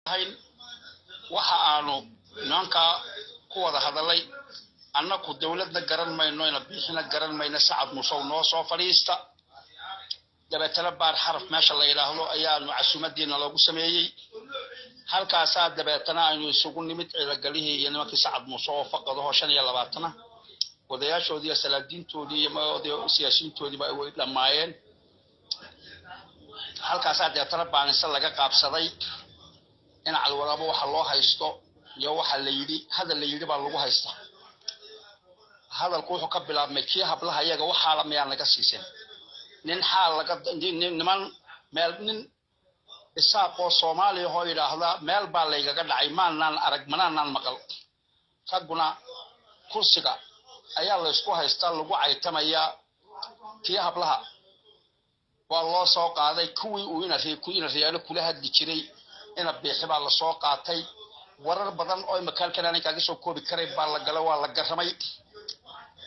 Ahayn waxa aanu nimankaa ku wada hadalay, annaku dowladna garan mayno, ina Biixina garan mayno. Sacad Musow noo soo fadhiista. Dabeetana Baar Xaraf meesha la yidhaahdo ayaanu casuumadiina loogu sameeyey. Halkaasaa dabeetana aynu isugu nimid Ciidagalihii iyo nimankii Sacad Muuse oo faqadaho 25-a, odayaashoodii iyo salaadiintoodii iyo siyaasiyiintoodiiba way dhammaayeen. Halkaasaa deetana baanise laga qaabsaday in Calwaraabo waxa loo haysto iyo waxa la yidhi, hadal la yidhi baa lagu haysta. Hadalku wuxuu ka bilaabmay kii hablaha iyaga waxaala miyaa naga siiseen nin xaal laga niman meel nin Isaaqoo Soomaaliya oo yidhaahda meel baa laygaga dhacay, maanaan arag, manaanaan maqal. Ragguna kursiga ayaa laysku haystaa, lagu caytamayaa. Kii hablaha waa loo soo qaaday, kuwii uu ina Riyaalo kula hadli jiray Ina Biixi baa lasoo qaatay. Warar badan oo imika halkan aanan kaaga soo koobi karay baa la galay, waa la garamay.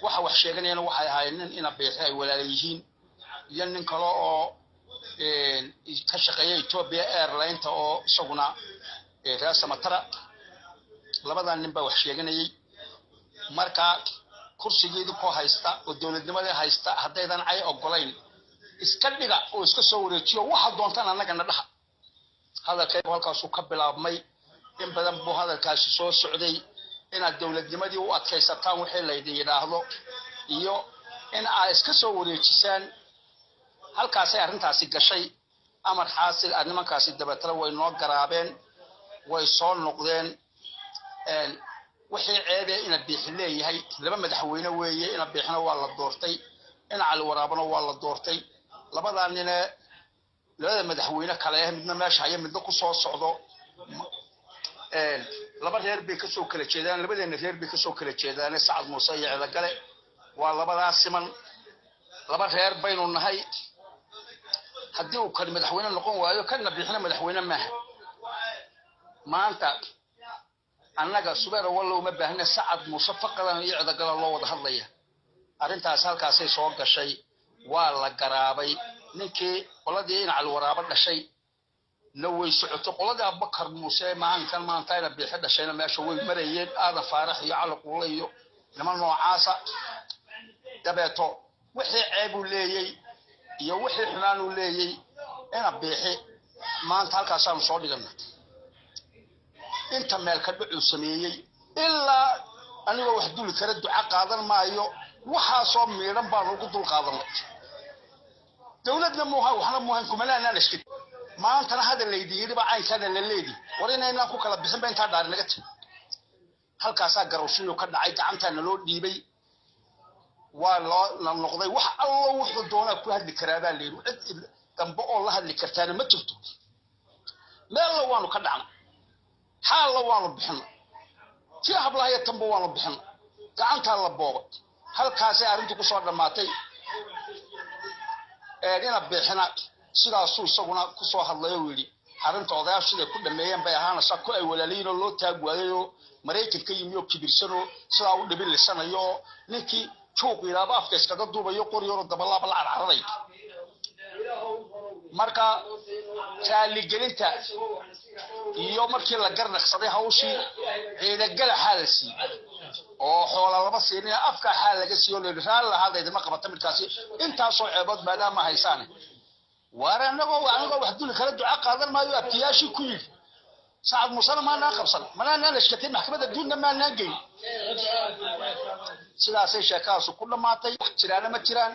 Waxa wax sheeganayana waxay ahaayeen nin Ina Biixi ay walaala yihiin iyo nin kale oo ka shaqeeya Ethiopia Airlineta oo isaguna reer Samatara. Labadaa nin baa wax sheeganayay. Marka kursigeedii ku haysta oo dowladnimadii haysta, haddaydan cay ogolayn, iska dhiga oo iska soo wareejiyo, waxa doontaan annagana dhaha. Hadalkaygu halkaasuu ka bilaabmay. In badan buu hadalkaasi soo socday, inaad dowladnimadii u adkaysataan wixii laydin yidhaahdo iyo in aad iska soo wareejisaan. Halkaasay arrintaasi gashay. Amar xaasil aad nimankaasi dabeetana way noo garaabeen, way soo noqdeen. Wixii ceebee Ina Biixi leeyahay, laba madaxweyne weeye: Ina Biixina waa la doortay, Ina Cali Waraabana waa la doortay. Labadaa nine labada madaxweyne kale eh, midna meesha haya, midna ku soo socdo, laba reer bay kasoo kala jeedaan, labadeena reer bay kasoo kala jeedaane. Sacad Muuse iyo Cidagale waa labadaa siman, laba reer baynu nahay. Haddii uu kan madaxweyne noqon waayo, kanna Biixina madaxweyne maaha. Maanta annaga Subeera wallow ma baahna, Sacad Muuse faqadan iyo Cidagala loo wada hadlaya. Arrintaas halkaasay soo gashay, waa la garaabay. Ninkii qoladii in Cali Waraabo dhashay na way socotay, qoladii Abubakar Muuse maalinkan maanta Ina Biixi dhashayna meesha way marayeen, Aadan Faarax iyo Cali Quule iyo niman noocaasa. Dabeeto wixii ceebuu leeyey iyo wixii xumaanuu leeyey Ina Biixi maanta halkaasaanu soo dhigana. Inta meel ka dhacuu sameeyey, ilaa anigoo wax duli kara duca qaadan maayo, waxaasoo miidhan baanu ugu dul qaadanay. Dowladna muuha, waxna muuhan, kumanaanaan ashkid. Maantana hadal laydin yidhi ba caynkaana la leedi war inaynaan ku kala bixin ba intaa dhaari naga timi. Halkaasaa garowshiyu ka dhacay, gacantaana loo dhiibay, waa loo la noqday. Wax allo wuxuu doonaa ku hadli karaa baa layidhi, cid dambe oo la hadli kartaana ma jirto. Meella waanu ka dhacnay, xaalla waanu bixinay, tii hablahaya tanba waanu bixinay, gacantaa la boobay. Halkaasay arrintu kusoo dhammaatay. Ina Biixina sidaasuu isaguna kusoo hadlay oo yidhi arrinta odayaashu siday ku dhameeyeen bay ahaanaysaa. Ku ay walaalayiin oo loo taag waayay oo Maraykan ka yimi oo kibirsanoo sidaa u dhibilisanayo oo ninkii juuq yidhaaba afka iskaga duubayo, qoryoroo dabalaaba la carcaraday. Marka raaligelinta iyo markii la garnaqsaday hawshii, Ciidagala xaal la siiyey oo xoola lama siinin, afka xaal laga siiyo, layidhi raalli lahaada, idima qabata midkaasi intaasoo ceebood maadaama haysaane. Waar anagoo wax duli kala duca qaadan maayo abtiyaashii ku yidhi, Sacad Muusena maanaan qabsan, manaanaan ashkatin, maxkamadda adduunna maanaan geyn. Sidaasay sheekadaasu ku dhammaatay. Wax jiraana ma jiraan.